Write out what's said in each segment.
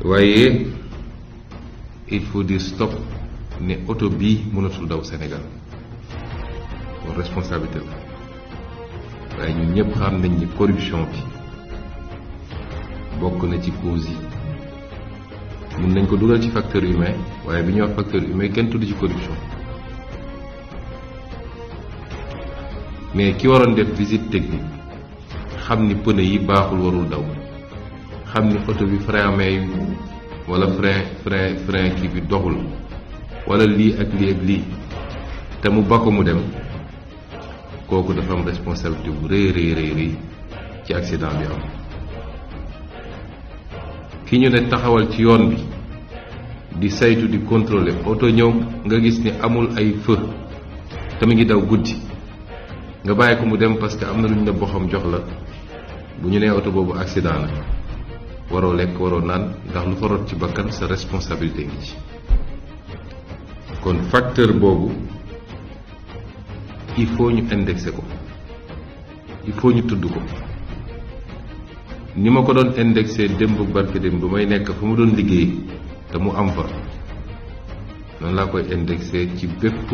waaye il faut dire stop ne oto bii mënatul daw Sénégal loolu responsabilité la waaye ñun ñëpp xam nañ ni corruption bi bokk na ci cause yi mun nañ ko dugal ci facteur humain waaye bi ñuy wax facteur humain kenn tudd ci corruption mais ki waroon def visite technique xam ni pneu yi baaxul warul daw xam ni oto bi frein à main yi wala frein kii bi doxul wala lii ak lii te mu bakko mu dem kooku dafa am responsabilité bu rëy ci accident bi am ki ñu ne taxawal ci yoon bi di saytu di contrôler oto ñëw nga gis ni amul ay feu te mu ngi daw guddi nga bàyyi ko mu dem parce que am na lu ñu ne boxam jox la bu ñu nee oto boobu accident la waroo lekk waroo naan ndax lu fa rot ci bakkan sa responsabilité ngi ci kon facteur boobu il faut ñu indexé ko il faut ñu tudd ko ni ma ko doon indexé démb barke démb ba may nekk fu mu doon liggéey te mu am fa noonu laa koy indexé ci bépp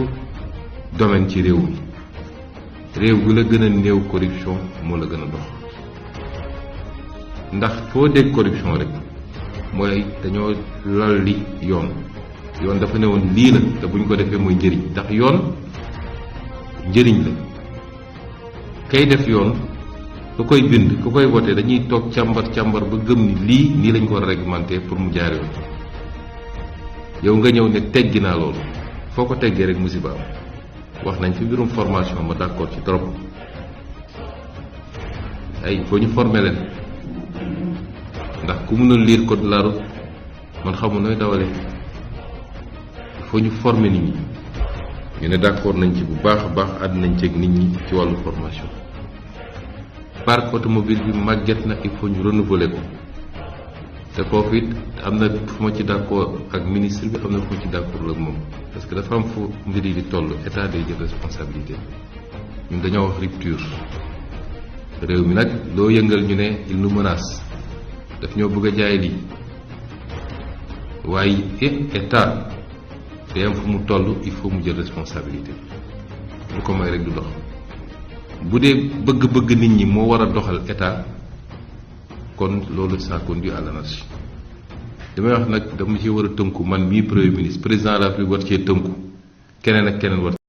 domaine ci réew mi réew gu la gën a néew corruption moo la gën a dox ndax foo dégg corruption rek mooy dañoo lalli yoon dafa ne woon lii la te buñ ko defee mooy njëriñ ndax yoon njëriñ la kay def yoon ku koy bind ku koy voté dañuy toog càmbar ba gëm ni lii nii lañ ko war a réglementé pour mu jaar yoon yow nga ñëw ne teggi naa loolu foo ko teggee rek musiba am wax nañ fi mbirum formation ma d'accord ci trop ay foo ñu former leen ndax ku mënul lire code de la route man xamul nooy dawale il faut ñu former nit ñi ñu ne d'accord nañ ci bu baax a baax àdd nañ ci ak nit ñi ci wàllu formation parc automobile bi màgget na il faut ñu renouveler ko te foofu it am na fu ma ci d'accord ak ministre bi am na fu ma ci d'accord ak moom parce que dafa am fu mbir yi di toll état day jël responsabilité ñun dañoo wax rupture réew mi nag loo yëngal ñu ne il nous menace daf ñoo bëgg a jaay lii waaye état day am fu mu toll il faut mu jël responsabilité lu ko may rek du dox bu dee bëgg-bëgg nit ñi moo war a doxal état kon loolu ça conduit à l'anarchie damay wax nag dama ci war a tënku man mii premier ministre président de la République war cee tënku keneen ak keneen war